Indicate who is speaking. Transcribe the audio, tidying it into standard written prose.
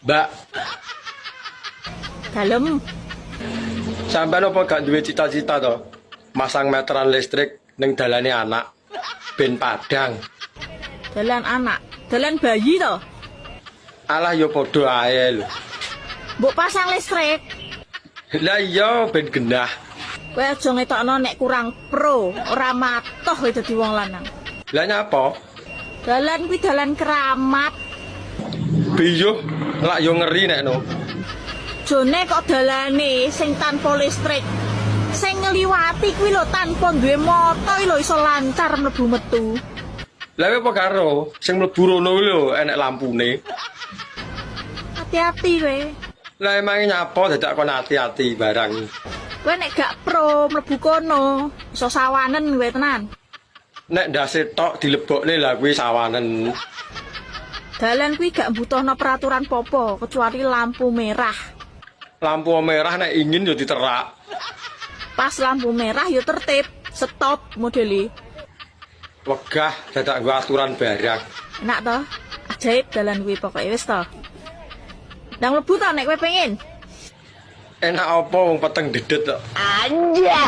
Speaker 1: Mbak,
Speaker 2: Dalem.
Speaker 1: Sampean apa gak duwe cita-cita to? Masang meteran listrik ning dalane anak ben padang.
Speaker 2: Dalan anak, dalan bayi to.
Speaker 1: Alah, ya padha ae lho.
Speaker 2: Mbok pasang listrik.
Speaker 1: Lah iya, ben genah.
Speaker 2: Kowe aja ngetokno nek kurang pro, ora matoh kowe dadi wong lanang.
Speaker 1: Lah nyapa?
Speaker 2: Dalan kuwi dalan keramat.
Speaker 1: Biyuh lak yo ngeri nek no.
Speaker 2: Jone kok dalane sing tanpa listrik. Sing ngliwati kuwi lho tanpa duwe moto lho iso lancar mlebu metu.
Speaker 1: Lah kowe apa karo sing mlebu rono kuwi lho enek lampune.
Speaker 2: Hati-hati kowe.
Speaker 1: Lah emange nyapa dadak kon ati-ati barang.
Speaker 2: Kowe nek gak pro mlebu kono, iso sawanen kowe tenan.
Speaker 1: Nek ndase tok dilebokne lah kuwi sawanen.
Speaker 2: Dalan kuwi gak mbutuhno peraturan popo kecuali lampu merah.
Speaker 1: Lampu merah nek ingin yo diterak.
Speaker 2: Pas lampu merah yo tertib, stop modele.
Speaker 1: Wegah dadak nggo aturan barang.
Speaker 2: Enak toh? Ajaib dalan kuwi pokoke wis toh. Ndang mlebu toh nek kowe pengen.
Speaker 1: Enak apa wong peteng dedet kok.
Speaker 2: Anjay.